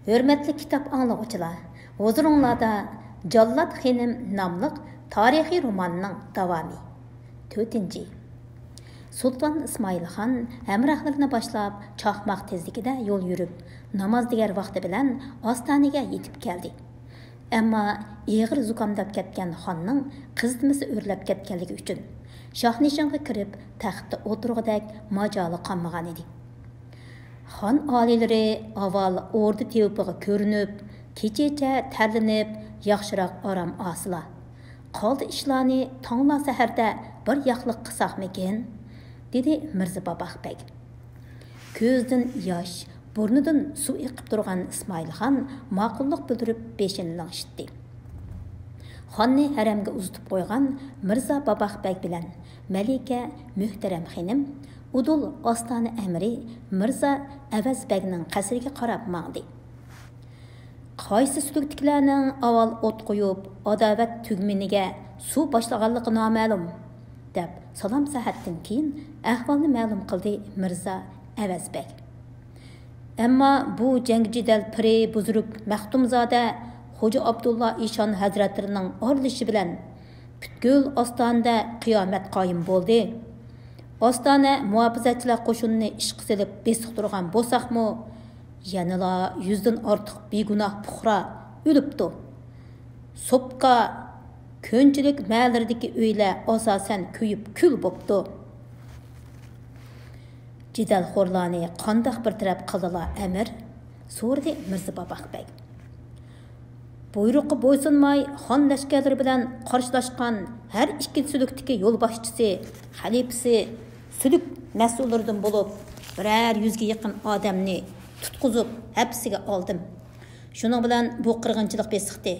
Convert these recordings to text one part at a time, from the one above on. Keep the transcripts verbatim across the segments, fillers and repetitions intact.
ھۆرمەتلىك كىتاب ئاڭلىغۇچىلار، ھۇزۇرۇڭلاردا جاللات خېنىم ناملىق تارىخىي روماننىڭ داۋامى. تۆتىنچى. سۇلتان ئىسمائىل خان ھەمراھلىرىنى باشلاپ چاقماق تېزلىكىدە يول يۈرۈپ، ناماز دېگەر ۋاقتى بىلەن ئاستانىگە يېتىپ كەلدى. ئەمما ئېغىر زۇكامداپ كەتكەن خاننىڭ قىزىتمىسى ئۆرلەپ كەتكەنلىكى ئۈچۈن، شاھنىشانغا كىرىپ تەختتە ئولتۇرغۇدەك ماجالى قالمىغان ئىدى. خان ئالىيلىرى ئاۋۋال ئوردا تېۋىپىغا كۆرۈنۈپ، كېچىچە تەرلىنىپ، ياخشىراق ئارام ئالسىلا، قالدى ئىشلارنى تاڭلا سەھەردە بىر ياقلىق قىلساقمىكىن؟ دېدى مىرزا باباق بەگ. كۆزىدىن ياش، بۇرنىدىن سۇ ئېقىپ تۇرغان ئىسمائىل خان ماقۇللۇق بىلدۈرۈپ بېشىنى لىڭشىتتى. خاننى ھەرەمگە ئۇزىتىپ قويغان مىرزا باباق بەگ بىلەن مەلىكە مۆھتەرەم خېنىم ئۇدۇل ئاستانە ئەمىرى مىرزا ئەۋەز بەگنىڭ قەسرىگە قاراپ ماڭدى. قايسى سۈلۈكتىكىلەرنىڭ ئاۋۋال ئوت قويۇپ، ئاداۋەت تۈگمىنىگە سۇ باشلىغانلىقى نامەلۇم، دەپ سالام سەھەتتىن كېيىن ئەھۋالنى مەلۇم قىلدى مىرزا ئەۋەز بەگ. ئەمما بۇ جەڭ جېدەل پىرى بۇزرۇك مەختۇمزادە خوجا ئابدۇللا ئىشان ھەزرەتلىرىنىڭ ئارىلىشىشى بىلەن پۈتكۈل ئاستانىدە قىيامەت قايىم بولدى. ئاستانە مۇھاپىزەتچىلەر قوشۇنىنى ئىشقا سېلىپ بېسىقتۇرغان بولساقمۇ، يەنىلا يۈزدىن ئارتۇق بىگۇناھ پۇقرا ئۆلۈپتۇ. سوپكا، كۆنچىلىك مەھەللىلىرىدىكى ئۆيلەر ئاساسەن كۆيۈپ كۈل بوپتۇ. جېدەلخورلارنى قانداق بىر تەرەپ قىلدىلا، ئەمىر؟ سورىدى مىرزا باباق بەگ. بۇيرۇققا بويسۇنماي، خان لەشكەرلىرى بىلەن قارشىلاشقان ھەر ئىككى سۈلۈكتىكى يولباشچىسى، خەلىپىسى، سۈلۈك مەسئۇللىرىدىن بولۇپ، بىرەر يۈزگە يېقىن ئادەمنى تۇتقۇزۇپ، ھەپسىگە ئالدىم. شۇنىڭ بىلەن بۇ قىرغىنچىلىق بېسىقتى.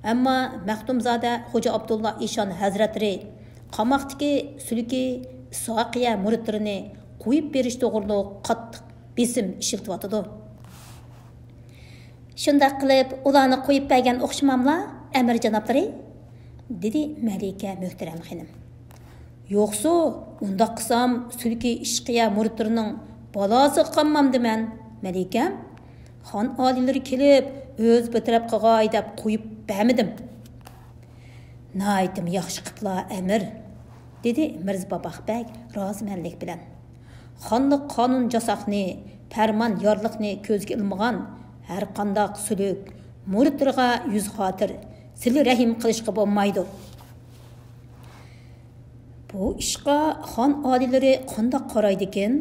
ئەمما مەختۇمزادە خوجا ئابدۇللا ئىشان ھەزرەتلىرى قاماقتىكى سۈلۈكى ئىسھاقىيە مۇرىتلىرىنى قويۇپ بېرىش توغرۇلۇق قاتتىق بېسىم ئىشلىتىۋاتىدۇ. شۇنداق قىلىپ، ئۇلارنى قويۇپ بەرگەن ئوخشىماملا، ئەمىر جانابلىرى؟ دېدى مەلىكە مۆھتەرەم خېنىم. يوقسۇ، ئۇنداق قىلسام، سۈلۈكى ئىشقىيە مۇرىتلىرىنىڭ بالاسىغا قالمامدىمەن، مەلىكەم؟ خان ئالىيلىرى كېلىپ، ئۆزى بىر تەرەپ قىلغاي دەپ قويۇپ بەرمىدىم. ناھايىتىمۇ ياخشى قىپلا، ئەمىر، دېدى مىرزا باباق بەگ رازىمەنلىك بىلەن. خانلىق قانۇن جاساقنى، پەرمان يارلىقنى كۆزگە ئىلمىغان ھەرقانداق سۈلۈك مۇرىتلىرىغا يۈز خاتىر سىلە رەھىم قىلىشقا بولمايدۇ. بۇ ئىشقا خان ئالىيلىرى قانداق قارايدىكىن،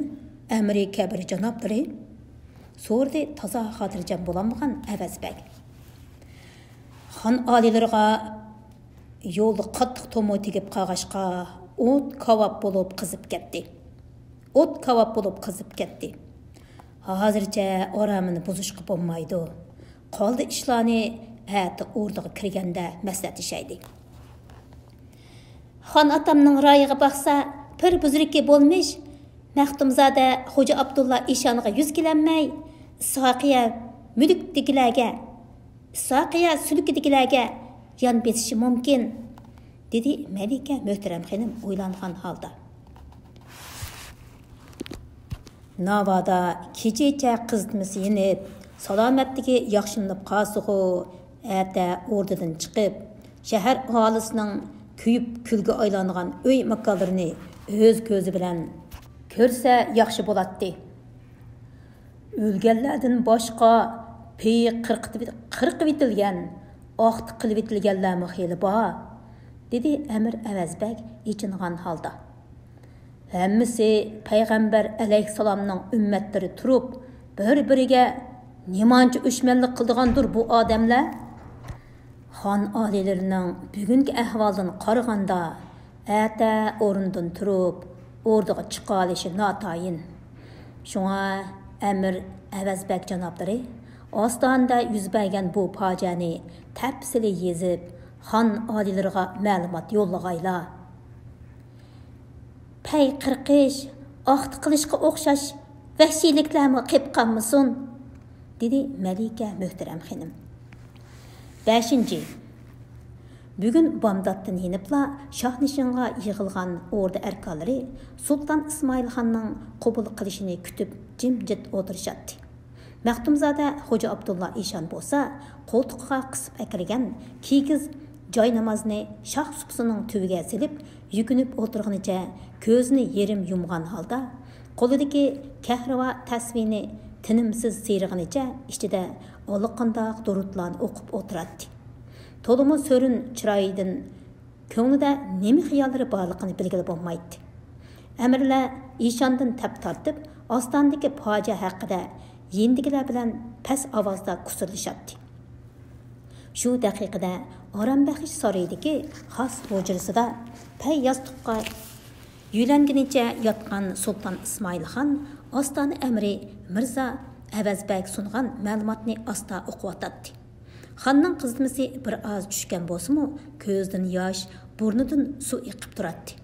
ئەمىرى كەبىر جانابلىرى؟ سورىدى تازا خاتىرجەم بولالمىغان ئەۋەز بەگ. خان ئالىيلىرىغا يولدا قاتتىق تومۇر تېگىپ قالغاچقا، ئوت كاۋاپ بولۇپ قىزىپ كەتتى. ئوت كاۋاپ بولۇپ قىزىپ كەتتى. ھازىرچە ئارامىنى بۇزۇشقا بولمايدۇ. قالدى ئىشلارنى ئەتە ئوردىغا كىرگەندە مەسلىھەتلىشەيلى. خان ئاتامنىڭ رايىغا باقسا، پىر بۇزرۇكى بولمىش مەختۇمزادە خوجا ئابدۇللا ئىشانغا يۈز كېلەلمەي، ئىسھاقىيە مۈلۈكتىكىلەرگە، ئىسھاقىيە سۈلكىدىكىلەرگە يان بېسىشى مۇمكىن، دېدى مەلىكە مۆھتەرەم خېنىم ئويلانغان ھالدا. ناۋادا كېچىچە قىزىتمىسى يېنىپ، سالامەتلىكى ياخشىلىنىپ قالسىغۇ، ئەتە ئوردىدىن چىقىپ، شەھەر ئاھالىسىنىڭ كۆيۈپ كۈلگە ئايلانغان ئۆي ماكانلىرىنى ئۆز كۆزى بىلەن كۆرسە ياخشى بولاتتى. ئۆلگەنلەردىن باشقا پېيى قىرقىتىۋ-، قىرقىۋېتىلگەن، ئاختا قىلىۋېتىلگەنلەرمۇ خېلى بار، دېدى ئەمىر ئەۋەز بەگ ئېچىنغان ھالدا. ھەممىسى پەيغەمبەر ئەلەيھىسسالامنىڭ ئۈممەتلىرى تۇرۇپ، بىر-بىرىگە نېمانچە ئۆچمەنلىك قىلىدىغاندۇر بۇ ئادەملەر؟ خان ئالىيلىرىنىڭ بۈگۈنكى ئەھۋالىدىن قارىغاندا، ئەتە ئورنىدىن تۇرۇپ، ئوردىغا چىقالىشى ناتايىن. شۇڭا ئەمىر ئەۋەز بەگ جانابلىرى ئاستانىدا يۈز بەرگەن بۇ پاجىئەنى تەپسىلىي يېزىپ، خان ئالىيلىرىغا مەلۇمات يوللىغايلا. پەي قىرقىش، ئاختا قىلىشقا ئوخشاش ۋەھشىيلىكلەرمۇ قېلىپ قالمىسۇن، دېدى مەلىكە مۆھتەرەم خېنىم. بەشىنچى. بۈگۈن بامداتتىن يېنىپلا شاھنىشىنغا يىغىلغان ئوردا ئەركانلىرى سۇلتان ئىسمائىل خاننىڭ قوبۇل قىلىشىنى كۈتۈپ جىمجىت ئولتۇرۇشاتتى. مەختۇمزادە خوجا ئابدۇللا ئىشان بولسا قولتۇقىغا قىسىپ ئەكىرگەن كىگىز جاينامازنى شاخ سۇپىسىنىڭ تۈۋىگە سېلىپ، يۈكۈنۈپ ئولتۇرغىنىچە كۆزىنى يېرىم يۇمغان ھالدا، قولىدىكى كەھرىۋا تەسۋىنى تىنىمسىز سىيرىغىنىچە ئىچىدە ئاللىقانداق دۇرۇتلارنى ئوقۇپ ئولتۇراتتى. تولىمۇ سۆرۈن چىرايىدىن كۆڭلىدە نېمە خىياللىرى بارلىقىنى بىلگىلى بولمايتتى. ئەمىرلەر ئىشاندىن تەپ تارتىپ، ئاستانىدىكى پاجىئە ھەققىدە يېنىدىكىلەر بىلەن پەس ئاۋازدا كۇسۇرلىشاتتى. شۇ دەقىقىدە ئارام بەخش سارىيىدىكى خاس ھۇجرىسىدا پەي ياستۇققا يۆلەنگىنىچە ياتقان سۇلتان ئىسمائىل خان ئاستانە ئەمىرى مىرزا ئەۋەز بەگ سۇنغان مەلۇماتنى ئاستا ئوقۇۋاتاتتى. خاننىڭ قىزىتمىسى بىر ئاز چۈشكەن بولسىمۇ، كۆزىدىن ياش، بۇرنىدىن سۇ ئېقىپ تۇراتتى.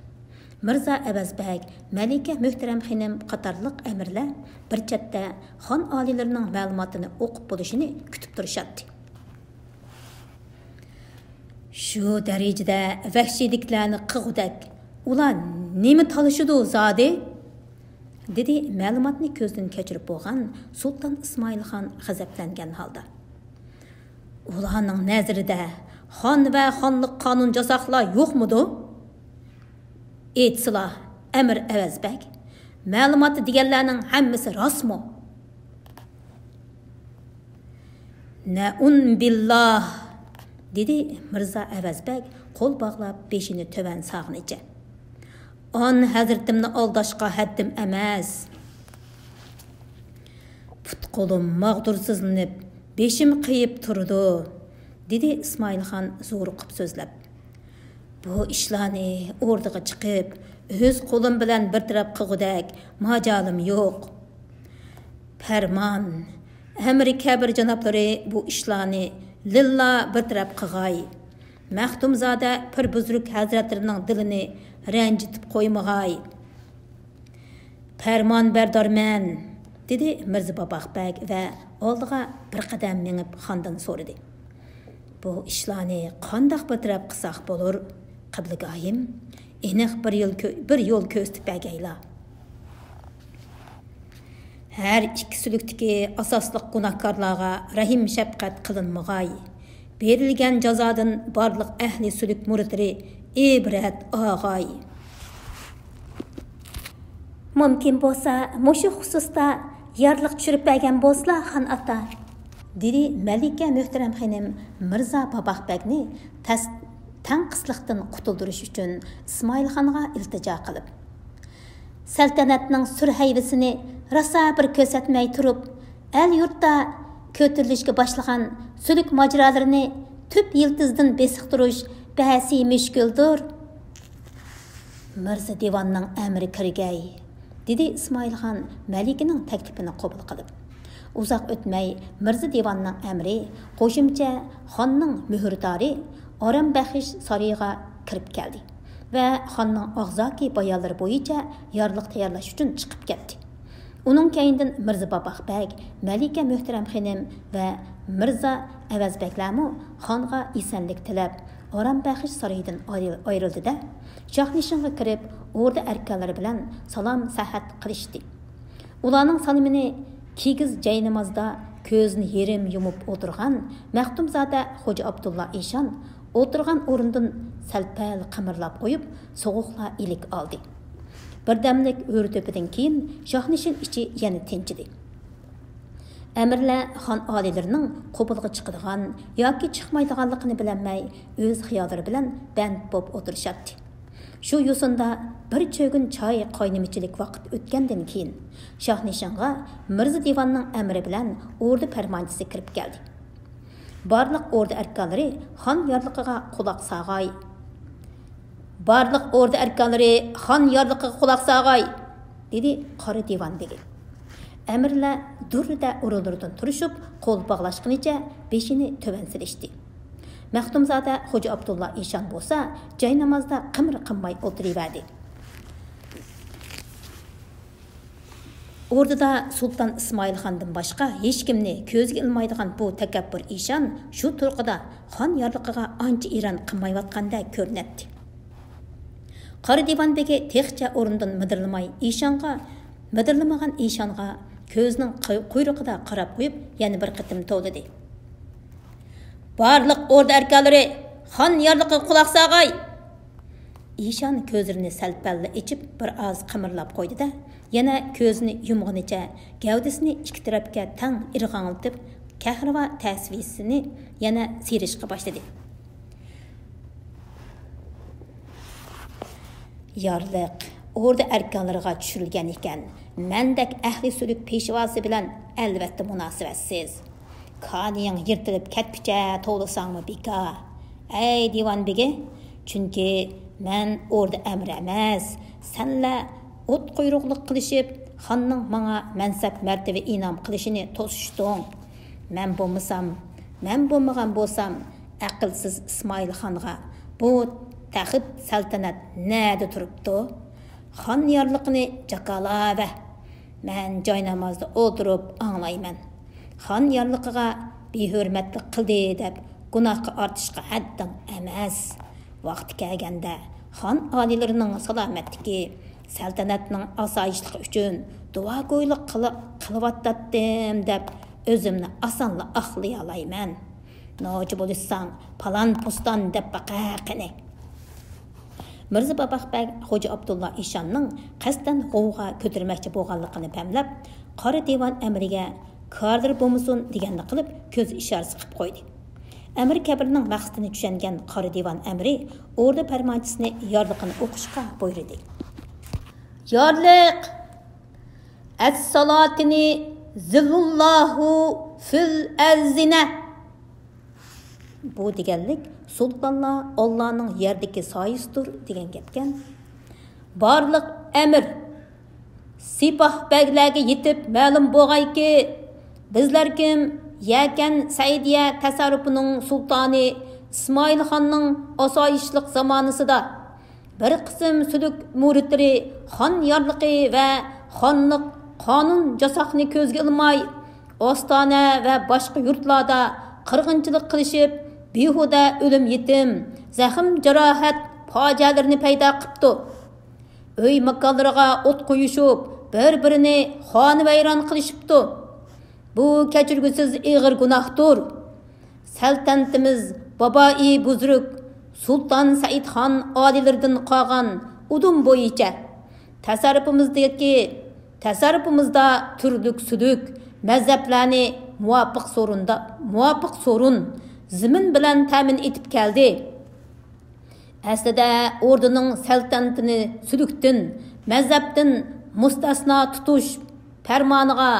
مىرزا ئەۋەز بەگ، مەلىكە مۆھتەرەم خېنىم قاتارلىق ئەمىرلەر بىر چەتتە خان ئالىيلىرىنىڭ مەلۇماتىنى ئوقۇپ بولۇشىنى كۈتۈپ تۇرۇشاتتى. شۇ دەرىجىدە ۋەھشىيلىكلەرنى قىلغۇدەك، ئۇلار نېمە تالىشىدۇ زادى؟ دېدى مەلۇماتنى كۆزدىن كەچۈرۈپ بولغان سۇلتان ئىسمائىل خان غەزەپلەنگەن ھالدا. ئۇلارنىڭ نەزىرىدە خان ۋە خانلىق قانۇن جاساقلار يوقمىدۇ؟ ئېيتسىلا، ئەمىر ئەۋەز بەگ، مەلۇماتتا دېگەنلەرنىڭ ھەممىسى راستمۇ؟ نەئۇن بىللا، دېدى مىرزا ئەۋەز بەگ قول باغلاپ بېشىنى تۆۋەن سالغىنىچە. ئان ھەزرىتىمنى ئالداشقا ھەددىم ئەمەس. پۇت-قولۇم ماغدۇرسىزلىنىپ، بېشىم قېيىپ تۇرىدۇ، دېدى ئىسمائىل خان زورۇقۇپ سۆزلەپ. بۇ ئىشلارنى ئوردىغا چىقىپ، ئۆز قولۇم بىلەن بىر تەرەپ قىلغۇدەك ماجالىم يوق. پەرمان، ئەمىر كەبىر جانابلىرى بۇ ئىشلارنى لىللا بىر تەرەپ قىلغاي. مەختۇمزادە پىر بۇزرۇك ھەزرەتلىرىنىڭ دىلىنى رەنجىتىپ قويمىغاي. پەرمان بەردارمەن، دېدى مىرزا باباق بەگ ۋە ئالدىغا بىر قەدەم مېڭىپ خاندىن سورىدى. بۇ ئىشلارنى قانداق بىر تەرەپ قىلساق بولۇر، قىبلىگاھىم؟ ئېنىق بىر يول كۆ-، بىر يول كۆرسىتىپ بەرگەيلا. ھەر ئىككى سۈلۈكتىكى ئاساسلىق گۇناھكارلارغا رەھىم-شەپقەت قىلىنمىغاي. بېرىلگەن جازادىن بارلىق ئەھلى سۈلۈك مۇرىتلىرى ئىبرەت ئاغاي. مۇمكىن بولسا، مۇشۇ خۇسۇستا يارلىق چۈشۈرۈپ بەرگەن بولسىلا، خان ئاتا، دېدى مەلىكە مۆھتەرەم خېنىم مىرزا باباق بەگنى تەس-، تەڭقىسلىقتىن قۇتۇلدۇرۇش ئۈچۈن ئىسمائىل خانغا ئىلتىجا قىلىپ. سەلتەنەتنىڭ سۈر ھەيۋىسىنى راسا بىر كۆرسەتمەي تۇرۇپ، ئەل-يۇرتتا كۆتۈرۈلۈشكە باشلىغان سۈلۈك ماجىرالىرىنى تۈپ يىلتىزىدىن بېسىقتۇرۇش بەسى مۈشكۈلدۇر. مىرزا دىۋاننىڭ ئەمرى كىرگەي، دېدى ئىسمائىل خان مەلىكىنىڭ تەكلىپىنى قوبۇل قىلىپ. ئۇزاق ئۆتمەي، مىرزا دىۋاننىڭ ئەمرى قوشۇمچە خاننىڭ مۆھۈردارى ئارام بەخش سارىيىغا كىرىپ كەلدى ۋە خاننىڭ ئاغزاكى بايانلىرى بويىچە يارلىق تەييارلاش ئۈچۈن چىقىپ كەتتى. ئۇنىڭ كەينىدىن مىرزا باباق بەگ، مەلىكە مۆھتەرەم خېنىم ۋە مىرزا ئەۋەز بەگلەرمۇ خانغا ئېسەنلىك تىلەپ، ئارام بەخش سارىيىدىن ئايرىل-، ئايرىلدى-دە، شاھنىشىنغا كىرىپ، ئوردا ئەركانلىرى بىلەن سالام سەھەت قىلىشتى. ئۇلارنىڭ سالىمىنى كىگىز جاينامازدا كۆزىنى يېرىم يۇمۇپ ئولتۇرغان مەختۇمزادە خوجا ئابدۇللا ئىشان ئولتۇرغان ئورنىدىن سەل-پەل قىمىرلاپ قويۇپ، سوغۇقلا ئىلىك ئالدى. بىردەملىك ھۆر-تۆپىدىن كېيىن شاھنىشىن ئىچى يەنە تىنچىدى. ئەمىرلەر خان ئالىيلىرىنىڭ قوبۇلغا چىقىدىغان ياكى چىقمايدىغانلىقىنى بىلەلمەي، ئۆز خىياللىرى بىلەن بەند بولۇپ ئولتۇرۇشاتتى. شۇ يوسۇندا بىر چۆگۈن چاي قاينىمىچىلىك ۋاقىت ئۆتكەندىن كېيىن، شاھنىشىنغا مىرزا دىۋاننىڭ ئەمرى بىلەن ئوردا پەرمانچىسى كىرىپ كەلدى. بارلىق ئوردا ئەركانلىرى خان يارلىقىغا قۇلاق ساغاي. بارلىق ئوردا ئەركانلىرى خان يارلىقىغا قۇلاق ساغاي، دېدى قارا دىۋان بېگى. ئەمىرلەر دۈررىدە ئورۇنلىرىدىن تۇرۇشۇپ، قول باغلاشقىنىچە بېشىنى تۆۋەن سېلىشتى. مەختۇمزادە خوجا ئابدۇللا ئىشان بولسا جاينامازدا قىمىر قىمماي ئولتۇرۇۋەردى. ئوردىدا سۇلتان ئىسمائىل خاندىن باشقا ھېچكىمنى كۆزگە ئىلمايدىغان بۇ تەكەببۇر ئىشان شۇ تۇرقىدا خان يارلىقىغا ئانچە ئېرەن قىلمايۋاتقاندەك كۆرۈنەتتى. قارا دىۋان بېگى تېخىچە ئورنىدىن مىدىرلىماي ئىشانغا، مىدىرلىمىغان ئىشانغا كۆزىنىڭ قۇي-، قۇيرۇقىدا قاراپ قويۇپ، يەنە بىر قېتىم توۋلىدى. بارلىق ئوردا ئەركانلىرى، خان يارلىقىغا قۇلاق ساغاي! ئىشان كۆزلىرىنى سەل-پەللا ئېچىپ، بىر ئاز قىمىرلاپ قويدى-دە، يەنە كۆزىنى يۇمغىنىچە گەۋدىسىنى ئىككى تەرەپكە تەڭ ئىرغاڭلىتىپ، كەھرىۋا تەسۋىسىنى يەنە سىيرىشقا باشلىدى. يارلىق ئوردا ئەركانلىرىغا چۈشۈرۈلگەن ئىكەن، مەندەك ئەھلى سۈلۈك پېشۋاسى بىلەن ئەلۋەتتە مۇناسىۋەتسىز. كانىيىڭ يىرتىلىپ كەتكۈچە توۋلىساڭمۇ بىكار. ئەي دىۋان بېگى، چۈنكى مەن ئوردا ئەمىرى ئەمەس، سەنلەر ئوت قۇيرۇقلۇق قىلىشىپ، خاننىڭ ماڭا مەنسەپ مەرتىۋە ئىنئام قىلىشىنى توسۇشتۇڭ. مەن بولمىسام، مەن بولمىغان بولسام، ئەقىلسىز ئىسمائىل خانغا بۇ تەخت سەلتەنەت نەدە تۇرۇپتۇ؟ خان يارلىقىنى جاكالاۋە. مەن جاينامازدا ئولتۇرۇپ ئاڭلايمەن. خان يارلىقىغا بىھۆرمەتلىك قىلدى دەپ گۇناھقا ئارتىشقا ھەددىڭ ئەمەس. ۋاقتى كەلگەندە خان ئالىيلىرىنىڭ سالامەتلىكى، سەلتەنەتنىڭ ئاسايىشلىقى ئۈچۈن دۇئاگويلۇق قىلىپ، قىلىۋاتاتتىم دەپ ئۆزۈمنى ئاسانلا ئاقلىيالايمەن. نوچى بولۇشساڭ، پالان پوستان دەپ باقە قېنى. مىرزا باباق بەگ خوجا ئابدۇللا ئىشاننىڭ قەستەن غوۋغا كۆتۈرمەكچى بولغانلىقىنى پەملەپ، قارا دىۋان ئەمرىگە كاردىر بولمىسۇن دېگەننى قىلىپ، كۆز ئىشارىسى قىلىپ قويدى. ئەمىر كەبىرنىڭ مەقسىتىنى چۈشەنگەن قارا دىۋان ئەمرى ئوردا پەرمانچىسىنى يارلىقىنى ئوقۇشقا بۇيرۇدى. يارلىق! ئەسسالاتىنى زىللۇللاھۇ فىل ئەرزىنە. بۇ دېگەنلىك، سۇلتانلار ئاللانىڭ يەردىكى سايىسىدۇر دېگەن گەپكەن. بارلىق ئەمىر، سىپاھ بەگلەرگە يېتىپ مەلۇم بولغايكى، بىزلەر كىم يەكەن سەئىدىيە تەسەررۇپىنىڭ سۇلتانى ئىسمائىل خاننىڭ ئاسايىشلىق زامانىسىدا بىر قىسىم سۈلۈك مۇرىتلىرى خان يارلىقى ۋە خانلىق قانۇن جاساقنى كۆزگە ئىلماي، ئاستانە ۋە باشقا يۇرتلاردا قىرغىنچىلىق قىلىشىپ، بىھۇدە ئۆلۈم يېتىم، زەخىم جاراھەت پاجىئەلىرىنى پەيدا قىپتۇ. ئۆي ماكانلىرىغا ئوت قويۇشۇپ، بىر بىرىنى خانىۋەيران قىلىشىپتۇ. بۇ كەچۈرگۈسىز ئېغىر گۇناھتۇر. سەلتەنىتىمىز بابائى بۇزرۇك سۇلتان سەئىدخان ئالىيلىرىدىن قالغان ئۇدۇم بويىچە تەسەررۇپىمىزدىكى، تەسەررۇپىمىزدا تۈرلۈك سۈلۈك مەزھەپلەرنى مۇۋاپىق سورۇندا، مۇۋاپىق سورۇن زېمىن بىلەن تەمىن ئېتىپ كەلدى. ئەسلىدە ئوردىنىڭ سەلتەنىتىنى سۈلۈكتىن، مەزھەپتىن مۇستەسنا تۇتۇش پەرمانىغا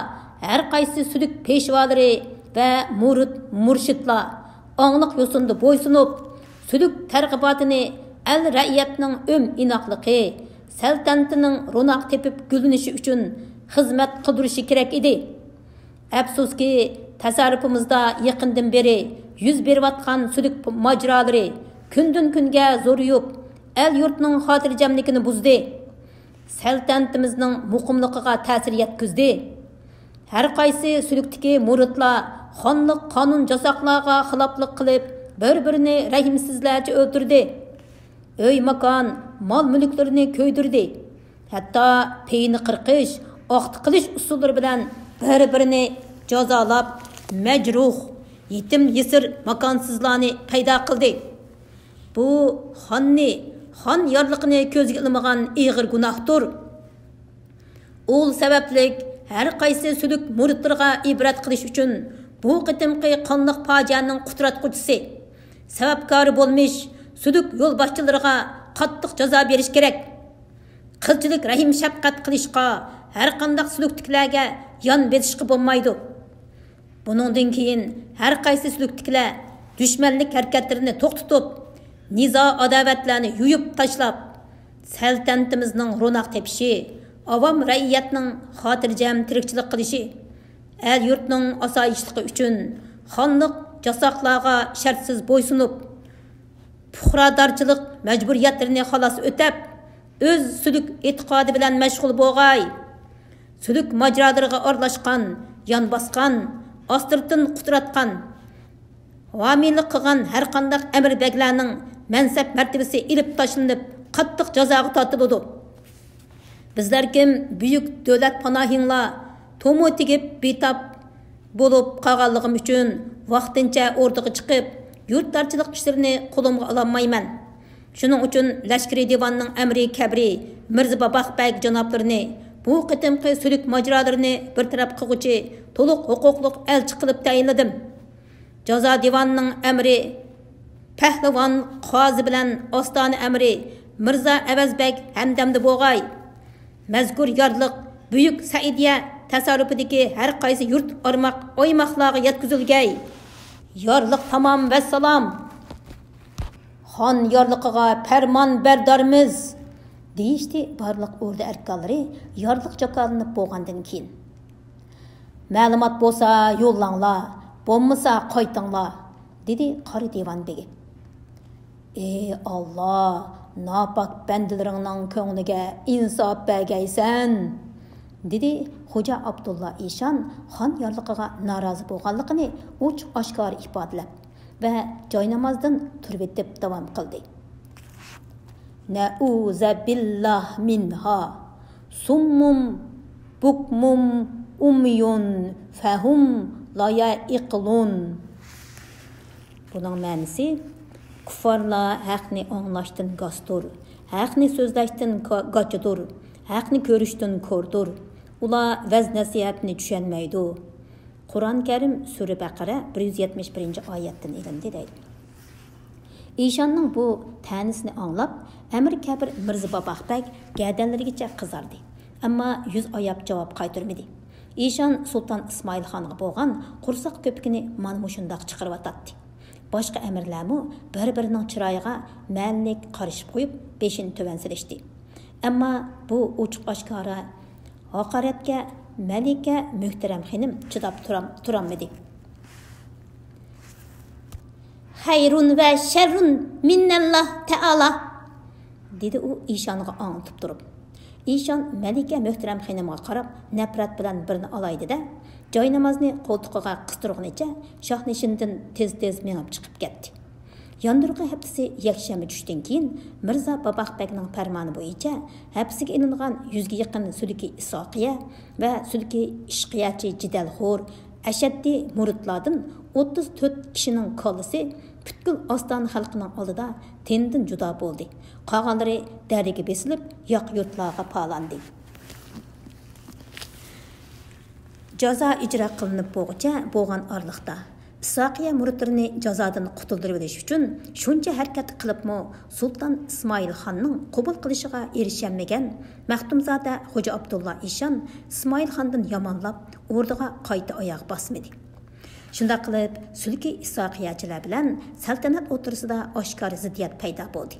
ھەر قايسى سۈلۈك پېشۋالىرى ۋە مۇرىت مۇرشىدلار ئاڭلىق يوسۇندا بويسۇنۇپ، سۈلۈك تەرغىباتىنى ئەل رەئىيەتنىڭ ئۆم ئىناقلىقى، سەلتەنىتىنىڭ روناق تېپىپ گۈللىنىشى ئۈچۈن خىزمەت قىلدۇرۇشى كېرەك ئىدى. ئەپسۇسكى، تەسەررۇپىمىزدا يېقىندىن بېرى يۈز بېرىۋاتقان سۈلۈك ماجىرالىرى كۈندىن-كۈنگە زورىيىپ، ئەل-يۇرتنىڭ خاتىرجەملىكىنى بۇزدى. سەلتەنىتىمىزنىڭ مۇقىملىقىغا تەسىر يەتكۈزدى. ھەر قايسى سۈلۈكتىكى مۇرىتلار خانلىق قانۇن جاساقلارغا خىلاپلىق قىلىپ، بىر-بىرىنى رەھىمسىزلەرچە ئۆلتۈردى. ئۆي-ماكان، مال-مۈلۈكلىرىنى كۆيدۈردى. ھەتتا پېيىنى قىرقىش، ئاختا قىلىش ئۇسۇللىرى بىلەن بىر-بىرىنى جازالاپ، مەجرۇھ، يېتىم-يېسىر، ماكانسىزلارنى پەيدا قىلدى. بۇ خاننى، خان يارلىقىنى كۆزگە ئىلمىغان ئېغىر گۇناھتۇر. ئۇل سەۋەبلىك ھەر قايسى سۈلۈك مۇرىتلىرىغا ئىبرەت قىلىش ئۈچۈن بۇ قېتىمقى قانلىق پاجىئەنىڭ قۇتراتقۇچىسى، سەۋەبكارى بولمىش سۈلۈك يولباشچىلىرىغا قاتتىق جازا بېرىش كېرەك. قىلچىلىك رەھىم-شەپقەت قىلىشقا، ھەرقانداق سۈلۈكتىكىلەرگە يان بېسىشقا بولمايدۇ. بۇنىڭدىن كېيىن ھەر قايسى سۈلۈكتىكىلەر دۈشمەنلىك ھەرىكەتلىرىنى توختىتىپ، نىزا-ئاداۋەتلەرنى يۇيۇپ تاشلاپ، سەلتەنىتىمىزنىڭ روناق تېپىشى، ئاۋام رەئىيەتنىڭ خاتىرجەم تىرىكچىلىك قىلىشى، ئەل-يۇرتنىڭ ئاسايىشلىقى ئۈچۈن خانلىق جاساقلارغا شەرتسىز بويسۇنۇپ، پۇقرادارچىلىق مەجبۇرىيەتلىرىنى خالاس ئۆتەپ، ئۆز سۈلۈك ئېتىقادى بىلەن مەشغۇل بولغاي. سۈلۈك ماجىرالىرىغا ئارىلاشقان، يان باسقان، ئاستىرتىن قۇتراتقان، ھامىيلىق قىلغان ھەرقانداق ئەمىر بەگلەرنىڭ مەنسەپ مەرتىۋىسى ئېلىپ تاشلىنىپ، قاتتىق جازاغا تارتىلىدۇ. بىزلەر كىم بۈيۈك دۆلەت پاناھىڭلار، تومۇر تېگىپ بىتاپ بولۇپ قالغانلىقىم ئۈچۈن ۋاقتىنچە ئوردىغا چىقىپ، يۇرتدارچىلىق ئىشلىرىنى قولۇمغا ئالالمايمەن. شۇنىڭ ئۈچۈن لەشكىرىي دىۋاننىڭ ئەمىرى كەبىرى مىرزا باباق بەگ جانابلىرىنى بۇ قېتىمقى سۈلۈك ماجىرالىرىنى بىر تەرەپ قىلغۇچى تولۇق ھوقۇقلۇق ئەلچى قىلىپ تەيىنلىدىم. جازا دىۋانىنىڭ ئەمىرى پەھلىۋان قازى بىلەن ئاستانە ئەمىرى مىرزا ئەۋەز بەگ ھەمدەمدە بولغاي. مەزكۇر يارلىق بۈيۈك سەئىدىيە تەسەررۇپىدىكى ھەر قايسى يۇرت، ئارماق، ئايماقلارغا يەتكۈزۈلگەي. يارلىق تامام، ۋەسسالام. خان يارلىقىغا پەرمان بەردارمىز، دېيىشتى بارلىق ئوردا ئەركانلىرى يارلىق جاكارلىنىپ بولغاندىن كېيىن. مەلۇمات بولسا يوللاڭلار، بولمىسا قايتىڭلار، دېدى قارا دىۋان بېگى. ئى ئاللا، ناپاك بەندىلىرىڭنىڭ كۆڭلىگە ئىنساپ بەرگەيسەن، دېدى خوجا ئابدۇللا ئىشان خان يارلىقىغا نارازى بولغانلىقىنى ئوچۇق ئاشكارا ئىپادىلەپ ۋە جاينامازدىن تۇرۇۋېتىپ داۋام قىلدى. نەئۇزەبىللاھ مىنھا. سۇممۇم بۇكمۇم ئۇميۇن فەھۇم لايەئىقلۇن. بۇنىڭ مەنىسى، كۇففارلار ھەقنى ئاڭلاشتىن گاستۇر، ھەقنى سۆزلەشتىن كا-، گاچىدۇر، ھەقنى كۆرۈشتىن كوردۇر. ئۇلار ۋەز-نەسىھەتنى چۈشەنمەيدۇ. قۇرئان كەرىم سۈرە بەقەرە بىر يۈز يەتمىش بىرىنچى ئايەتتىن ئېلىندى دەيدۇ. ئىشاننىڭ بۇ تەنىسىنى ئاڭلاپ، ئەمىر كەبىر مىرزا باباق بەگ گەدەنلىرىگىچە قىزاردى. ئەمما يۈز ئاياپ جاۋاب قايتۇرمىدى. ئىشان سۇلتان ئىسمائىل خانغا بولغان قورساق كۆپۈكىنى مانا مۇشۇنداق چىقىرىۋاتاتتى. باشقا ئەمىرلەرمۇ بىر-بىرىنىڭ چىرايىغا مەنىلىك قارىشىپ قويۇپ، بېشىنى تۆۋەن سېلىشتى. ئەمما بۇ ئوچۇق-ئاشكارا ھاقارەتكە مەلىكە مۆھتەرەم خېنىم چىداپ تۇرام-، تۇرالمىدى. خەيرۇن ۋە شەررۇن مىنەللاھ تەئالا، دېدى ئۇ ئىشانغا ئاڭلىتىپ تۇرۇپ. ئىشان مەلىكە مۆھتەرەم خېنىمغا قاراپ نەپرەت بىلەن بىرنى ئالايدى-دە، جاينامازنى قولتۇقىغا قىستۇرغىنىچە شاھنىشىندىن تېز-تېز مېڭىپ چىقىپ كەتتى. ياندۇرغا ھەپتىسى يەكشەنبە چۈشتىن كېيىن مىرزا باباق بەگنىڭ پەرمانى بويىچە ھەپسىگە ئېلىنغان يۈزگە يېقىن سۈلكى ئىسھاقىيە ۋە سۈلكى ئىشقىيەچى جېدەلخور ئەشەددىي مۇرىتلاردىن ئوتتۇز تۆت كىشىنىڭ كاللىسى پۈتكۈل ئاستانە خەلقىنىڭ ئالدىدا تېنىدىن جۇدا بولدى. قالغانلىرى دەريىگە بېسىلىپ، ياقا يۇرتلارغا پالاندى. جازا ئىجرا قىلىنىپ بولغۇچە بولغان ئارىلىقتا، ئىسھاقىيە مۇرىتلىرىنى جازادىن قۇتۇلدۇرۇۋېلىش ئۈچۈن شۇنچە ھەرىكەت قىلىپمۇ، سۇلتان ئىسمائىل خاننىڭ قوبۇل قىلىشىغا ئېرىشەلمىگەن مەختۇمزادە خوجا ئابدۇللا ئىشان ئىسمائىل خاندىن يامانلاپ، ئوردىغا قايتا ئاياغ باسمىدى. شۇنداق قىلىپ، سۈلكى ئىسھاقىيەچىلەر بىلەن سەلتەنەت ئوتتۇرىسىدا ئاشكارا زىددىيەت پەيدا بولدى.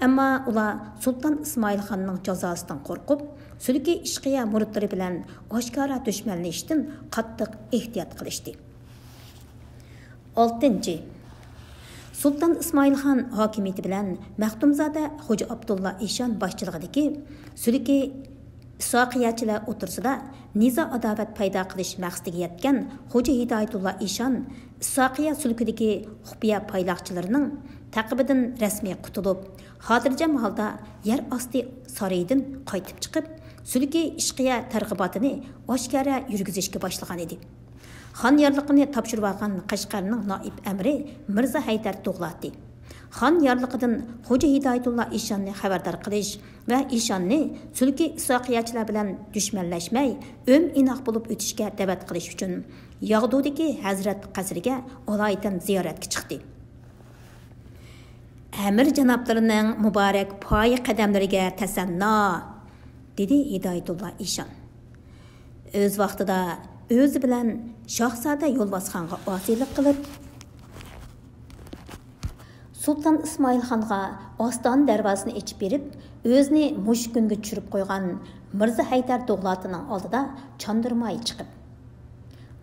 ئەمما ئۇلار سۇلتان ئىسمائىل خاننىڭ جازاسىدىن قورقۇپ، سۈلكى ئىشقىيە مۇرىتلىرى بىلەن ئاشكارا دۈشمەنلىشىشتىن قاتتىق ئېھتىيات قىلىشتى. ئالتىنچى، سۇلتان ئىسمائىل خان ھاكىمىيىتى بىلەن مەختۇمزادە خوجا ئابدۇللا ئىشان باشچىلىقىدىكى سۈلكى ئىسھاقىيەچىلەر ئوتتۇرىسىدا نىزا-ئاداۋەت پەيدا قىلىش مەقسىتىگە يەتكەن خوجا ھىدايەتۇللا ئىشان ئىسھاقىيە سۈلكىدىكى خۇپىيە پايلاقچىلىرىنىڭ تەقىبىدىن رەسمىي قۇتۇلۇپ، خاتىرجەم ھالدا يەر ئاستى سارىيىدىن قايتىپ چىقىپ، سۈلكى ئىشقىيە تەرغىباتىنى ئاشكارا يۈرگۈزۈشكە باشلىغان ئىدى. خان يارلىقىنى تاپشۇرۇۋالغان قەشقەرنىڭ نائىب ئەمىرى مىرزا ھەيدەر تۇغلاتى خان يارلىقىدىن خوجا ھىدايەتۇللا ئىشاننى خەۋەردار قىلىش ۋە ئىشاننى سۈلكى ئىسھاقىيەچىلەر بىلەن دۈشمەنلەشمەي، ئۆمە-ئىناق بولۇپ ئۆتۈشكە دەۋەت قىلىش ئۈچۈن ياغدۇدىكى ھەزرەت قەسرىگە ئالايىتەن زىيارەتكە چىقتى. ئەمىر جانابلىرىنىڭ مۇبارەك پايە قەدەملىرىگە تەسەننا، دېدى ھىدايەتۇللا ئىشان. ئۆز ۋاقتىدا ئۆزى بىلەن شاھزادە يولۋاسخانغا ئاسىيلىق قىلىپ، سۇلتان ئىسمائىل خانغا ئاستانە دەرۋازىسىنى ئېچىپ بېرىپ، ئۆزىنى مۇشۇ كۈنگە چۈشۈرۈپ قويغان مىرزا ھەيدەر دوغلاتىنىڭ ئالدىدا چاندۇرماي چىقىپ،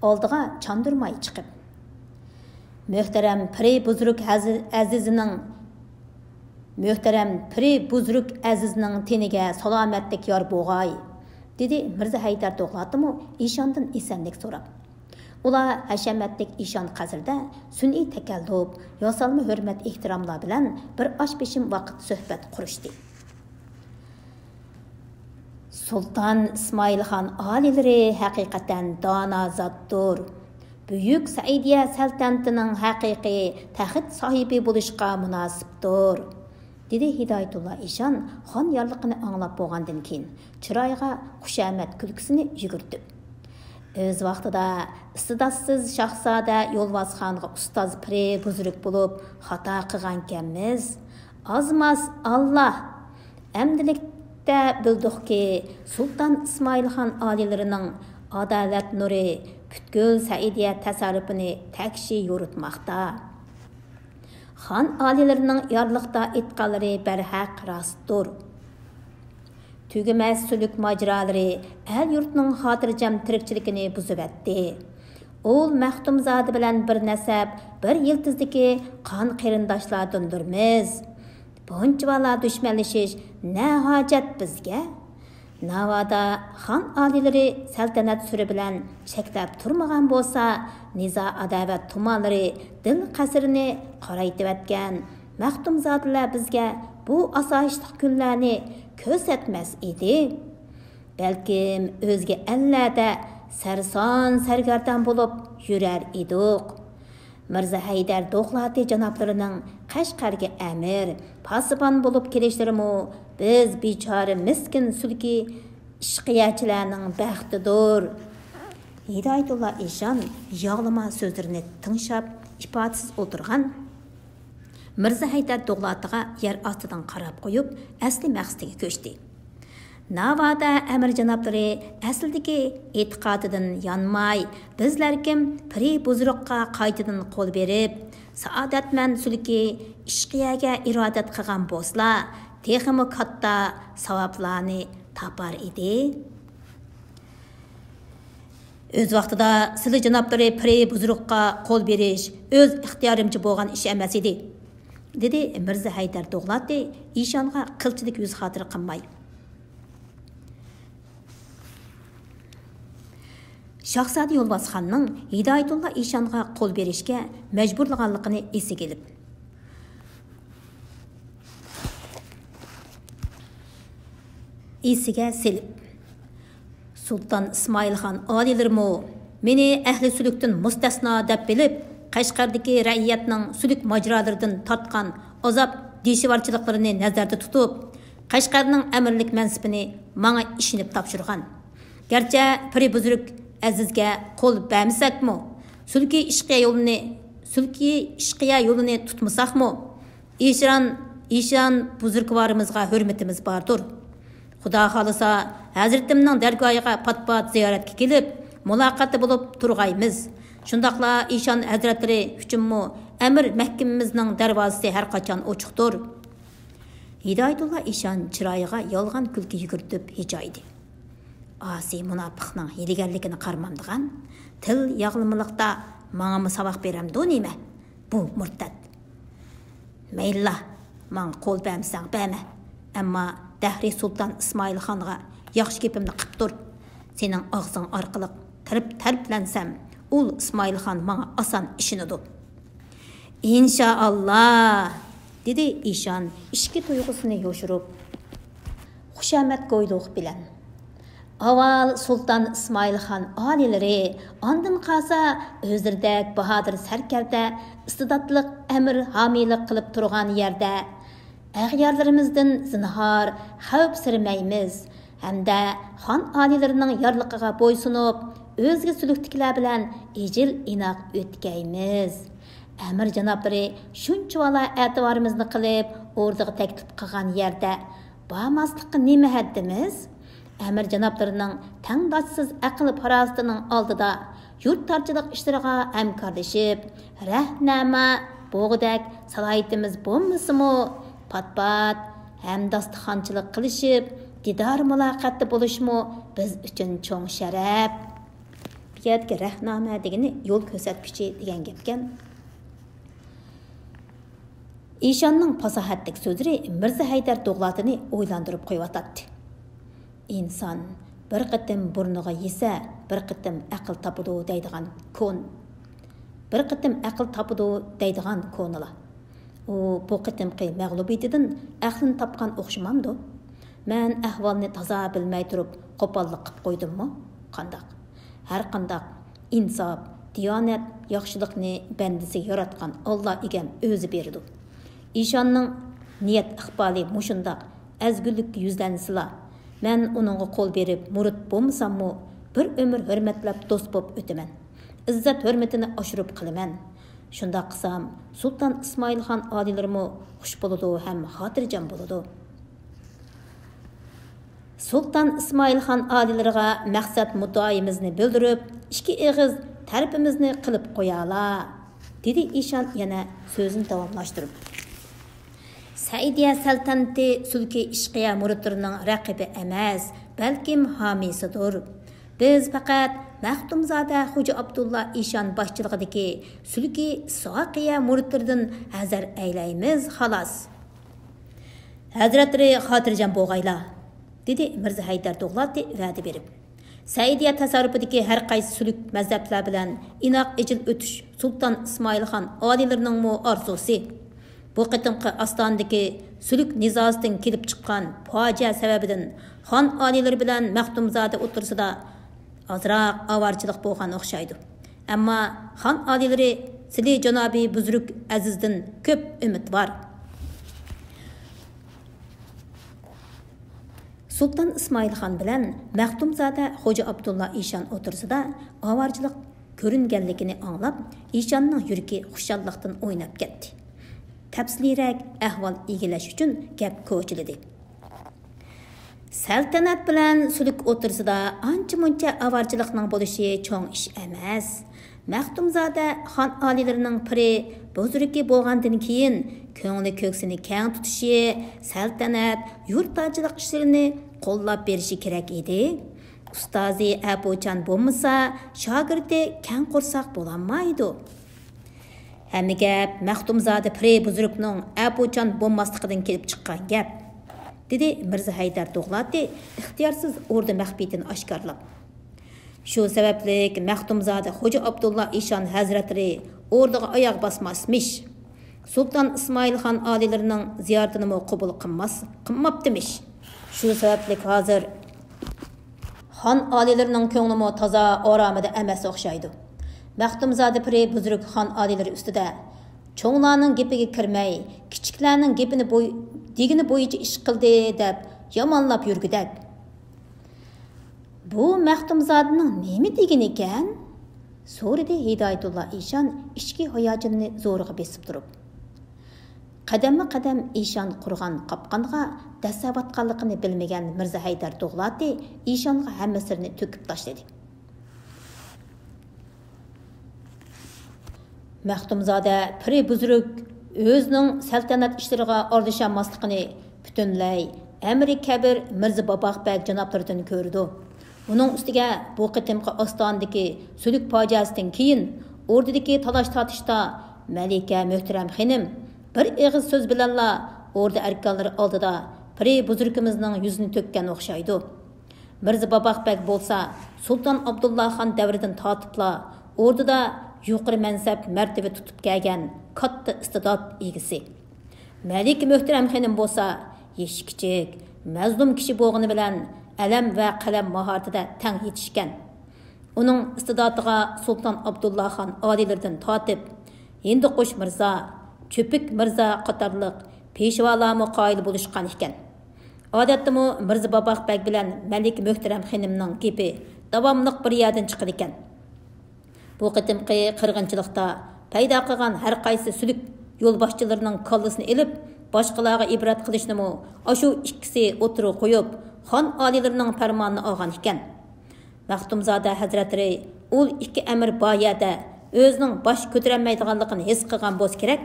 ئالدىغا چاندۇرماي چىقىپ، مۆھتەرەم پىرى بۇزرۇك ھەزى-، ئەزىزىنىڭ، مۆھتەرەم پىرى بۇزرۇك ئەزىزنىڭ تېنىگە سالامەتلىك يار بوغاي، دېدى مىرزا ھەيدەر دوغلاتىمۇ ئىشاندىن ئېسەنلىك سوراپ. ئۇلار ھەشەمەتلىك ئىشان قەسرىدە سۈنئىي تەكەللۇپ، ياسالما ھۆرمەت-ئېھتىراملار بىلەن بىر ئاش بېشىم ۋاقىت سۆھبەت قۇرۇشتى. سۇلتان ئىسمائىلخان ئالىيلىرى ھەقىقەتەن دانا زاتتۇر. بۈيۈك سەئىدىيە سەلتەنىتىنىڭ ھەقىقىي تەخت ساھىبى بولۇشقا مۇناسىپتۇر، دېدى ھىدايەتۇللا ئىشان خان يارلىقىنى ئاڭلاپ بولغاندىن كېيىن، چىرايىغا خۇشامەت كۈلكىسىنى يۈگۈرتۈپ. ئۆز ۋاقتىدا ئىستىداتسىز شاھزادە يولۋاسخانغا ئۇستاز پىرى بۇزرۇك بولۇپ خاتا قىلغانكەنمىز. ئاز-ماز ئاللا! ئەمدىلىكتە بىلدۇقكى، سۇلتان ئىسمائىلخان ئالىيلىرىنىڭ ئادالەت نۇرى پۈتكۈل سەئىدىيە تەسەررۇپىنى تەكشى يورۇتماقتا. خان ئالىيلىرىنىڭ يارلىقتا ئېيتقانلىرى بەرھەق راستتۇر. تۈگىمەس سۈلۈك ماجىرالىرى ئەل-يۇرتنىڭ خاتىرجەم تىرىكچىلىكىنى بۇزۇۋەتتى. ئۇل مەختۇمزادە بىلەن بىر نەسەب، بىر يىلتىزدىكى قان قېرىنداشلاردىندۇرمىز. بۇنچىۋالا دۈشمەنلىشىش نە ھاجەت بىزگە؟ ناۋادا خان ئالىيلىرى سەلتەنەت سۈرى بىلەن چەكلەپ تۇرمىغان بولسا، نىزا-ئاداۋەت تۇمانلىرى دىل قەسرىنى قارايتىۋەتكەن مەختۇمزادىلەر بىزگە بۇ ئاسايىشلىق كۈنلەرنى كۆرسەتمەس ئىدى. بەلكىم ئۆزگە ئەللەردە سەرسان-سەرگەردان بولۇپ يۈرەر ئىدۇق. مىرزا ھەيدەر دوغلاتى جانابلىرىنىڭ قەشقەرگە ئەمىر، پاسىبان بولۇپ كېلىشلىرىمۇ بىز بىچارە مىسكىن سۈلكى ئىشقىيەچىلەرنىڭ بەختىدۇر. ھىدايەتۇللا ئىشان ياغلىما سۆزلىرىنى تىڭشاپ ئىپادىسىز ئولتۇرغان مىرزا ھەيدەر دوغلاتىغا يەر ئاستىدىن قاراپ قويۇپ، ئەسلى مەقسىتىگە كۆچتى. ناۋادا ئەمىر جانابلىرى ئەسلىدىكى ئېتىقادىدىن يانماي، بىزلەركىم پىرى بۇزرۇققا قايتىدىن قول بېرىپ، سائادەتمەن سۈلكى ئىشقىيەگە ئىرادەت قىلغان بولسىلا، تېخىمۇ كاتتا ساۋابلارنى تاپار ئىدى. ئۆز ۋاقتىدا سىلى جانابلىرى پىرى بۇزرۇققا قول بېرىش ئۆز ئىختىيارىمچە بولغان ئىش ئەمەس ئىدى، دېدى مىرزا ھەيدەر دوغلاتى ئىشانغا قىلچىلىك يۈز خاتىرە قىلماي. شاھزادە يولۋاسخاننىڭ ھىدايەتۇللا ئىشانغا قول بېرىشكە مەجبۇرلىغانلىقىنى ئېسىگە ئېلىپ، ئېسىگە سېلىپ، سۇلتان ئىسمائىلخان ئالىيلىرىمۇ مېنى ئەھلى سۈلۈكتىن مۇستەسنا دەپ بىلىپ، قەشقەردىكى رەئىيەتنىڭ سۈلۈك ماجىرالىرىدىن تارتقان ئازاب دىشۋارچىلىقلىرىنى نەزەردە تۇتۇپ، قەشقەرنىڭ ئەمىرلىك مەنسىپىنى ماڭا ئىشىنىپ تاپشۇرغان. گەرچە پىرى بۇزرۇك ئەزىزگە قول بەرمىسەكمۇ، سۈلكى ئىشقىيە يولىنى، سۈلكى ئىشقىيە يولىنى تۇتمىساقمۇ، ئىشان، ئىشان بۇزرۇكۋارىمىزغا ھۆرمىتىمىز باردۇر. خۇدا خالىسا، ھەزرىتىمنىڭ دەرگاھىغا پات-پات زىيارەتكە كېلىپ، مۇلاقاتتا بولۇپ تۇرغايمىز. شۇنداقلا ئىشان ھەزرەتلىرى ئۈچۈنمۇ ئەمىر مەھكىمىمىزنىڭ دەرۋازىسى ھەرقاچان ئوچۇقتۇر. ھىدايەتۇللا ئىشان چىرايىغا يالغان كۈلكە يۈگۈرتۈپ ھىجايدى. ئاسىي مۇناپىقنىڭ ھىيلىگەرلىكىنى قارىمامدىغان، تىل ياغلىمىلىقتا ماڭىمۇ ساۋاق بېرەمدۇ نېمە بۇ مۇرتەت؟ مەيلىلا، ماڭا قول بەرمىسەڭ بەرمە، ئەمما دەھرىي سۇلتان ئىسمائىل خانغا ياخشى گېپىمنى قىپ تۇر. سېنىڭ ئاغزىڭ ئارقىلىق تەرىپ-، تەرىپلەنسەم، ئۇل ئىسمائىل خان ماڭا ئاسان ئىشىنىدۇ. ئىنشائاللا، دېدى ئىشان ئىچكى تۇيغۇسىنى يوشۇرۇپ، خۇشامەت گويلۇق بىلەن. ئاۋۋال سۇلتان ئىسمائىل خان ئالىيلىرى، ئاندىن قالسا ئۆزلىرىدەك باھادىر سەركەردە، ئىستىداتلىق ئەمىر ھامىيلىق قىلىپ تۇرغان يەردە، ئەغيارلىرىمىزدىن زىنھار خەۋپسىرىمەيمىز ھەمدە خان ئالىيلىرىنىڭ يارلىقىغا بويسۇنۇپ، ئۆزگە سۈلۈكتىكىلەر بىلەن ئىجىل ئىناق ئۆتكەيمىز. ئەمىر جانابلىرى شۇنچىۋالا ئەتىۋارىمىزنى قىلىپ، ئوردىغا تەكلىپ قىلغان يەردە بارماسلىققا نېمە ھەددىمىز؟ ئەمىر جانابلىرىنىڭ تەڭداشسىز ئەقىل-پاراسىتىنىڭ ئالدىدا يۇرتتارچىلىق ئىشلىرىغا ھەمكارلىشىپ، رەھنەما بوغۇدەك سالاھىيىتىمىز بولمىسىمۇ، پات-پات ھەمداستىخانچىلىق قىلىشىپ، دىدار-مۇلاقاتتا بولۇشمۇ بىز ئۈچۈن چوڭ شەرەپ. بۇ يەردىكى رەھنامە دېگىنى يول كۆرسەتكۈچى دېگەن گەپكەن. ئىشاننىڭ پاساھەتلىك سۆزلىرى مىرزا ھەيدەر دوغلاتىنى ئويلاندۇرۇپ قويۇۋاتاتتى. «ئىنسان بىر قېتىم بۇرنىغا يېسە، بىر قېتىم ئەقىل تاپىدۇ» دەيدىغان كون-، «بىر قېتىم ئەقىل تاپىدۇ» دەيدىغان كونىلار. ئۇ بۇ قېتىمقى مەغلۇبىيىتىدىن ئەقلىنى تاپقان ئوخشىمامدۇ؟ مەن ئەھۋالنى تازا بىلمەي تۇرۇپ، قوپاللىق قىپ قويدۇممۇ؟ قانداق؟ ھەرقانداق، ئىنساپ، دىيانەت، ياخشىلىقنى بەندىسىگە ياراتقان ئاللا ئىگەم ئۆزى بېرىدۇ. ئىشاننىڭ نىيەت ئىقبالى مۇشۇنداق ئەزگۈلۈككە يۈزلەنسىلا، مەن ئۇنىڭغا قول بېرىپ مۇرىت بولمىساممۇ، بىر ئۆمۈر ھۆرمەتلەپ دوست بولۇپ ئۆتىمەن. ئىززەت ھۆرمىتىنى ئاشۇرۇپ قىلىمەن. شۇنداق قىلسام، سۇلتان ئىسمائىل خان ئالىيلىرىمۇ خۇش بولىدۇ ھەم خاتىرجەم بولىدۇ. سۇلتان ئىسمائىل خان ئالىيلىرىغا مەقسەت مۇددىئايىمىزنى بىلدۈرۈپ، ئىككى ئېغىز تەرىپىمىزنى قىلىپ قويالا، دېدى ئىشان يەنە سۆزىنى داۋاملاشتۇرۇپ. سەئىدىيە سەلتەنىتى سۈلكى ئىشقىيە مۇرىتلىرىنىڭ رەقىبى ئەمەس، بەلكىم ھامىيسىدۇر. بىز پەقەت مەختۇمزادە خوجا ئابدۇللا ئىشان باشچىلىقىدىكى سۈلكى ساقىيە مۇرىتلىرىدىن ھەزەر ئەيلەيمىز، خالاس. ھەزرەتلىرى خاتىرجەم بولغايلا، دېدى مىرزا ھەيدەر دوغلاتى ۋەدە بېرىپ. سەئىدىيە تەسەررۇپىدىكى ھەر قايسى سۈلۈك مەزھەپلەر بىلەن ئىناق ئىجىل ئۆتۈش سۇلتان ئىسمائىل خان ئالىيلىرىنىڭمۇ ئارزۇسى. بۇ قېتىمقى ئاستانىدىكى سۈلۈك نىزاسىدىن كېلىپ چىققان پاجىئە سەۋەبىدىن خان ئالىيلىرى بىلەن مەختۇمزادە ئوتتۇرىسىدا ئازراق ئاۋارىچىلىق بولغان ئوخشايدۇ. ئەمما خان ئالىيلىرى سىلى جانابى بۇزرۇك ئەزىزدىن كۆپ ئۈمىدۋار. سۇلتان ئىسمائىل خان بىلەن مەختۇمزادە خوجا ئابدۇللا ئىشان ئوتتۇرىسىدا ئاۋارىچىلىق كۆرۈنگەنلىكىنى ئاڭلاپ، ئىشاننىڭ يۈرىكى خۇشاللىقتىن ئويناپ كەتتى. تەپسىلىيرەك ئەھۋال ئىگىلەش ئۈچۈن گەپ كوچىلىدى. سەلتەنەت بىلەن سۈلۈك ئوتتۇرىسىدا ئانچە-مۇنچە ئاۋارىچىلىقنىڭ بولۇشى چوڭ ئىش ئەمەس. مەختۇمزادە خان ئالىيلىرىنىڭ پىرى بۇزرۇكى بولغاندىن كېيىن، كۆڭلى كۆكسىنى كەڭ تۇتۇشى، سەلتەنەت، يۇرتارچىلىق ئىشلىرىنى قوللاپ بېرىشى كېرەك ئىدى. ئۇستازى ئەپۇچان بولمىسا، شاگىرتى كەڭ قورساق بولالمايدۇ. ھەممە گەپ مەختۇمزادە پىرى بۇزرۇكنىڭ ئەپۇچان بولماسلىقىدىن كېلىپ چىققان گەپ، دېدى مىرزا ھەيدەر دوغلاتى ئىختىيارسىز ئوردا مەخپىيىتىنى ئاشكارىلاپ. شۇ سەۋەبلىك مەختۇمزادە خوجا ئابدۇللا ئىشان ھەزرەتلىرى ئوردىغا ئاياغ باسماسمىش. سۇلتان ئىسمائىل خان ئالىيلىرىنىڭ زىيارىتىنىمۇ قوبۇل قىلماس، قىلماپتىمىش. شۇ سەۋەبلىك ھازىر خان ئالىيلىرىنىڭ كۆڭلىمۇ تازا ئارامىدا ئەمەس ئوخشايدۇ. مەختۇمزادە پىرى بۇزرۇك خان ئالىيلىرى ئۈستىدە، چوڭلارنىڭ گېپىگە كىرمەي، كىچىكلەرنىڭ گېپىنى بوي-، دېگىنى بويىچە ئىش قىلدى دەپ يامانلاپ يۈرگۈدەك. بۇ مەختۇمزادىنىڭ نېمە دېگىنى ئىكەن؟ سورىدى ھىدايەتۇللا ئىشان ئىچكى ھاياجىنىنى زورىغا بېسىپ تۇرۇپ. قەدەممۇ قەدەم ئىشان قۇرغان قاپقانغا دەسسەۋاتقانلىقىنى بىلمىگەن مىرزا ھەيدەر دوغلاتى ئىشانغا ھەممە سىرنى تۆكۈپ تاشلىدى. مەختۇمزادە پىرى بۇزرۇك ئۆزىنىڭ سەلتەنەت ئىشلىرىغا ئارىلىشالماسلىقىنى پۈتۈنلەي ئەمىرى كەبىر مىرزا باباق بەگ جانابلىرىدىن كۆرىدۇ. ئۇنىڭ ئۈستىگە بۇ قېتىمقى ئاستانىدىكى سۈلۈك پاجىئەسىدىن كېيىن ئوردىدىكى تالاش-تارتىشتا مەلىكە مۆھتەرەم خېنىم بىر ئېغىز سۆز بىلەنلا ئوردا ئەركانلىرى ئالدىدا پىرى بۇزرۇكىمىزنىڭ يۈزىنى تۆككەن ئوخشايدۇ. مىرزا باباق بەگ بولسا سۇلتان ئابدۇللا خان دەۋرىدىن تارتىپلا ئوردىدا يۇقىرى مەنسەپ مەرتىۋە تۇتۇپ كەلگەن كاتتا ئىستىدات ئىگىسى. مەلىكە مۆھتەرەم خېنىم بولسا يېشى كىچىك، مەزلۇم كىشى بولغىنى بىلەن ئەلەم ۋە قەلەم ماھارىتىدە تەڭ يېتىشكەن. ئۇنىڭ ئىستىداتىغا سۇلتان ئابدۇللا خان ئالىيلىرىدىن تارتىپ، ھىندىقۇش مىرزا، چۆپۈك مىرزا قاتارلىق پېشۋالارمۇ قايىل بولۇشقان ئىكەن. ئادەتتىمۇ مىرزا باباق بەگ بىلەن مەلىكە مۆھتەرەم خېنىمنىڭ گېپى داۋاملىق بىر يەردىن چىقىدىكەن. بۇ قېتىمقى قىرغىنچىلىقتا پەيدا قىلغان ھەر قايسى سۈلۈك يولباشچىلىرىنىڭ كاللىسىنى ئېلىپ، باشقىلارغا ئىبرەت قىلىشنىمۇ ئاشۇ ئىككىسى ئوتتۇرىغا قويۇپ، خان ئالىيلىرىنىڭ پەرمانىنى ئالغان ئىكەن. مەختۇمزادە ھەزرەتلىرى ئۇ ئىككى ئەمىر بار يەردە ئۆزىنىڭ باش كۆتۈرەلمەيدىغانلىقىنى ھېس قىلغان بولسا كېرەك.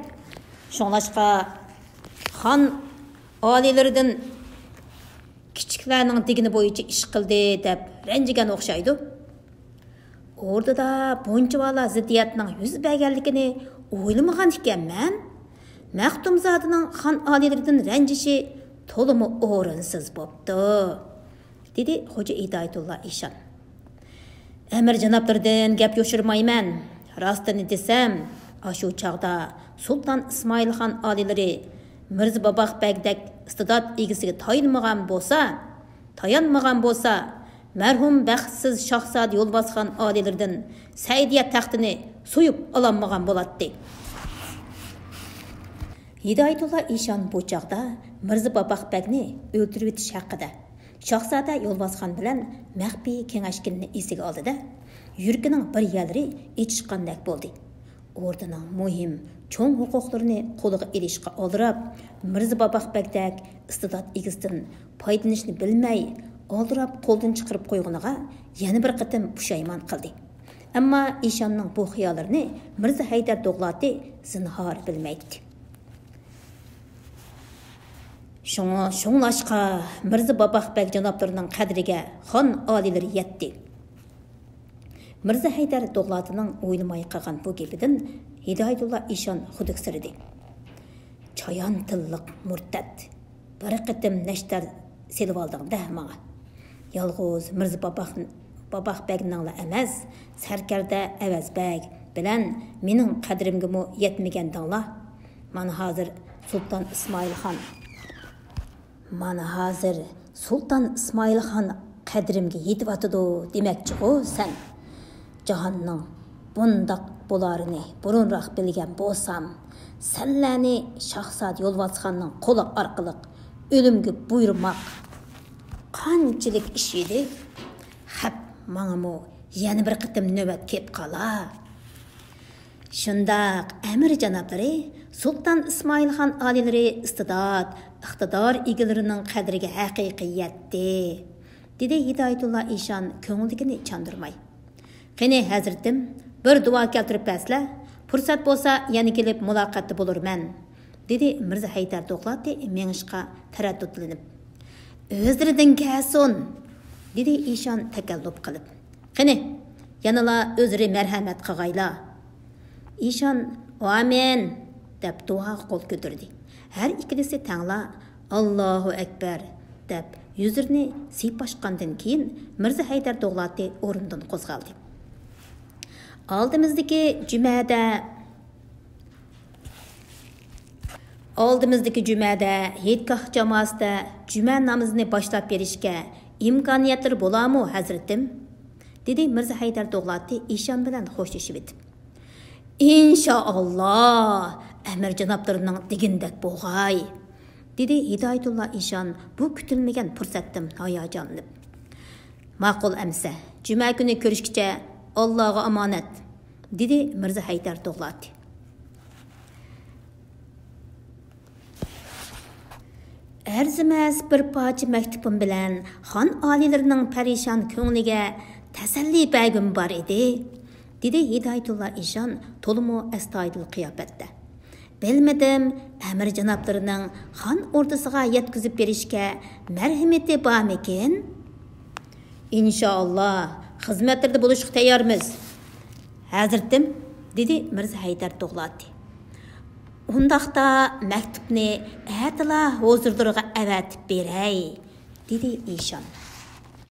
شۇڭلاشقا خان ئالىيلىرىدىن كىچىكلەرنىڭ دېگىنى بويىچە ئىش قىلدى دەپ رەنجىگەن ئوخشايدۇ. ئوردىدا بۇنچىۋالا زىددىيەتنىڭ يۈز بەرگەنلىكىنى ئويلىمىغان ئىكەنمەن. مەختۇمزادىنىڭ خان ئالىيلىرىدىن رەنجىشى تولىمۇ ئورۇنسىز بوپتۇ، دېدى خوجا ھىدايەتۇللا ئىشان. ئەمىر جانابلىرىدىن گەپ يوشۇرمايمەن. راستىنى دېسەم، ئاشۇ چاغدا سۇلتان ئىسمائىل خان ئالىيلىرى مىرزا باباق بەگدەك ئىستىدات ئىگىسىگە تايىنمىغان بولسا، تايانمىغان بولسا، مەرھۇم بەختسىز شاھزادە يولۋاسخان ئالىيلىرىدىن سەئىدىيە تەختىنى سويۇپ ئالالمىغان بولاتتى. ھىدايەتۇللا ئىشان بۇ چاغدا مىرزا باپاق بەگنى ئۆلتۈرۈۋېتىش ھەققىدە، شاھزادە يولۋاسخان بىلەن مەخپىي كېڭەشكىنىنى ئېسىگە ئالدى-دە، يۈرىكىنىڭ بىر يەرلىرى ئېچىشقاندەك بولدى. ئوردىنىڭ مۇھىم، چوڭ ھوقۇقلىرىنى قولىغا ئېلىشقا ئالدىراپ، مىرزا باپاق بەگدەك ئىستىدات ئىگىسىدىن پايدىلىنىشنى بىلمەي، ئالدىراپ قولدىن چىقىرىپ قويغىنىغا يەنە بىر قېتىم پۇشايمان قىلدى. ئەمما ئىشاننىڭ بۇ خىياللىرىنى مىرزا ھەيدەر دوغلاتى زىنھار بىلمەيتتى. شۇڭا، شۇڭلاشقا مىرزا باپاق بەگ جانابلىرىنىڭ قەدرىگە خان ئالىيلىرى يەتتى. مىرزا ھەيدەر دوغلاتىنىڭ ئويلىماي قالغان بۇ گېپىدىن ھىدايەتۇللا ئىشان خۇدۈكسىرىدى. چايان تىللىق مۇرتەت، بىر قېتىم نەشتەر سېلىۋالدىڭ-دە ماڭا. يالغۇز مىرزا باپاق، باپاق بەگنىڭلا ئەمەس، سەركەردە ئەۋەز بەگ بىلەن مېنىڭ قەدرىمگىمۇ يەتمىگەندىڭلار. مانا ھازىر سۇلتان ئىسمائىل خان، مانا ھازىر سۇلتان ئىسمائىل خان قەدرىمگە يېتىۋاتىدۇ دېمەكچىغۇ سەن؟ جاھاننىڭ بۇنداق بولارىنى بۇرۇنراق بىلگەن بولسام، سەنلەرنى شاھزادە يولۋاسخاننىڭ قولى ئارقىلىق ئۆلۈمگە بۇيرۇماق قانچىلىك ئىش ئىدى؟ خەپ، ماڭىمۇ يەنە بىر قېتىم نۆۋەت كېلىپ قالا. شۇنداق، ئەمىر جانابلىرى، سۇلتان ئىسمائىل خان ئالىيلىرى ئىستىدات، ئىقتىدار ئىگىلىرىنىڭ قەدرىگە ھەقىقىي يەتتى، دېدى ھىدايەتۇللا ئىشان كۆڭلىدىكىنى چاندۇرماي. قېنى، ھەزرىتىم، بىر دۇئا كەلتۈرۈپ بەرسىلە، پۇرسەت بولسا يەنە كېلىپ مۇلاقاتتا بولۇرمەن، دېدى مىرزا ھەيدەر دوغلاتى مېڭىشقا تەرەددۇتلىنىپ. ئۆزلىرىدىن كەلسۇن، دېدى ئىشان تەكەللۇپ قىلىپ. قېنى، يەنىلا ئۆزلىرى مەرھەمەت قىلغايلا. ئىشان، ئامىن، دەپ دۇئاغا قول كۆتۈردى. ھەر ئىككىلىسى تەڭلا، ئاللاھۇ ئەكبەر، دەپ يۈزلىرىنى سىيپاشقاندىن كېيىن، مىرزا ھەيدەر دوغلاتى ئورنىدىن قوزغالدى. ئالدىمىزدىكى جۈمەدە، ئالدىمىزدىكى جۈمەدە ھېيتگاھ جاماسىدا جۈمە نامىزىنى باشلاپ بېرىشكە ئىمكانىيەتلىرى بولارمۇ، ھەزرىتىم؟ دېدى مىرزا ھەيدەر دوغلاتى ئىشان بىلەن خوشلىشىۋېتىپ. ئىنشائاللا، ئەمىر جانابلىرىنىڭ دېگىنىدەك بولغاي، دېدى ھىدايەتۇللا ئىشان بۇ كۈتۈلمىگەن پۇرسەتتىن ھاياجانلىنىپ. ماقۇل ئەمىسە، جۈمە كۈنى كۆرۈشكىچە ئاللاغا ئامانەت، دېدى مىرزا ھەيدەر دوغلاتى. ئەرزىمەس بىر پارچە مەكتۇپۇم بىلەن خان ئالىيلىرىنىڭ پەرىشان كۆڭلىگە تەسەللى بەرگۈم بار ئىدى، دېدى ھىدايەتۇللا ئىشان تولىمۇ ئەستايىدىل قىياپەتتە. بىلمىدىم، ئەمىر جانابلىرىنىڭ خان ئوردىسىغا يەتكۈزۈپ بېرىشكە مەرھىمىتى بارمىكىن؟ ئىنشائاللا، خىزمەتلىرىدە بولۇشقا تەييارمىز، ھەزرىتىم، دېدى مىرزا ھەيدەر دوغلاتى. ئۇنداقتا مەكتۇپنى ئەتىلا ھۇزۇرلىرىغا ئەۋەتىپ بېرەي، دېدى ئىشان.